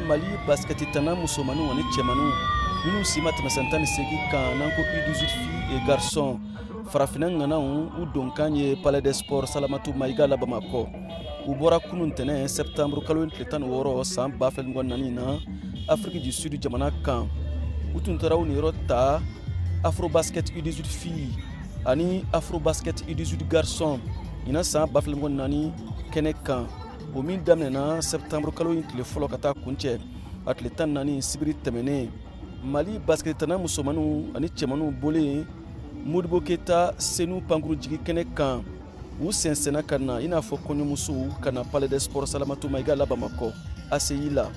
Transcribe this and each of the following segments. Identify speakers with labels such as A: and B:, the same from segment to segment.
A: Mali basikɛti tana musomaninw ani cɛmaninw minnu si ma tɛmɛ san 18 kan, n'an ko U18 filles et garçons, farafinna ŋanaw, u donkan ye Palais des Sports Salamatu Mayiga la Bamakɔ. U bɔra kunun tɛnɛ septembre kalo tile 16 san 2024 na Afrique du Sud jamana kan. U tun taara u niyɔrɔ ta Afrobasket U18 filles ani Afrobasket U18 garçons ɲinan san 2024 kɛnɛ kan, o min daminɛna septembre kalo in tile fɔlɔ ka taa kuncɛ a tile 14 sibiri tɛmɛnen. Mali basket tana musomaninw ani cɛmaninw bolen Modibo Keyita Senu pankuru jigi kɛnɛ kan, u sɛnsɛnna ka na i n'a fɔ kɔɲɔmusow ka na Palais des Sports Salamatu Mayiga la Bamakɔ ACI la.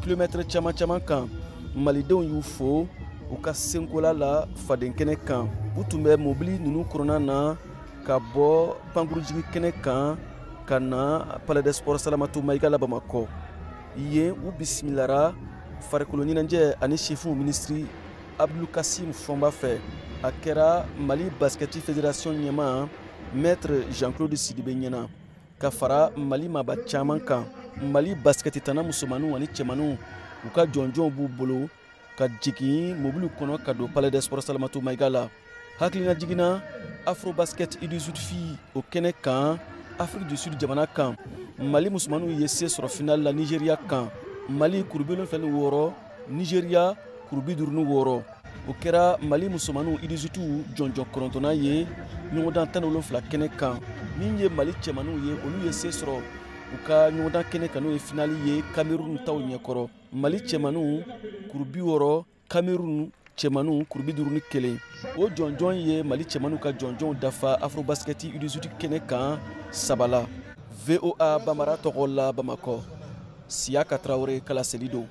A: Kilomɛtɛrɛ caman caman kan, malidenw y'u fo u ka senkola la faden kɛnɛ kan. U tun bɛ mobili ninnu kɔnɔna na ka bɔ pankurujigi kɛnɛ kan ka na Palais des Sports Salamatu Mayiga la Bamakɔ. Yen, u bisimilara farikolo ɲɛnajɛ ani sifinw minisiri Abdul Kasim Fɔnba fɛ. A kɛra Mali basikɛti fédération ɲɛmaa Maître Jean Claude Sidibe ɲɛna ka fara Mali maaba caman kan. Mali basikɛti tana musomaninw ani cɛmaninw, u ka jɔnjɔnw b'u bolo ka jigin mobili kɔnɔ ka don Palais des Sports Salamatu Mayiga la. Hakilina jiginna Afrobasket U18 filles o kɛnɛ kan Afrique du Sud jamana kan, Mali musomaninw ye se sɔrɔ final la Nigeria kan, Mali kuru 76, Nigeria kuru 56. O kɛra Mali musomaninw U18 jɔnjɔn kɔnɔntɔnnan ye ɲɔgɔndan 17 kɛnɛ kan. Min ye Mali cɛmaninw ye, olu ye se sɔrɔ u ka ɲɔgɔndan kɛnɛ kan, n'o ye finali ye Cameroun taw ɲɛkɔrɔ, Mali cɛmaninw kuru 60, Cameroun cɛmaninw kuru 51. O jɔnjɔn ye Mali cɛmaninw ka jɔnjɔnw dafa Afrobasket U18 kɛnɛ kan saba la. VOA Bambara tɔgɔ la Bamakɔ, Siyaka Tarawele ka laseli don.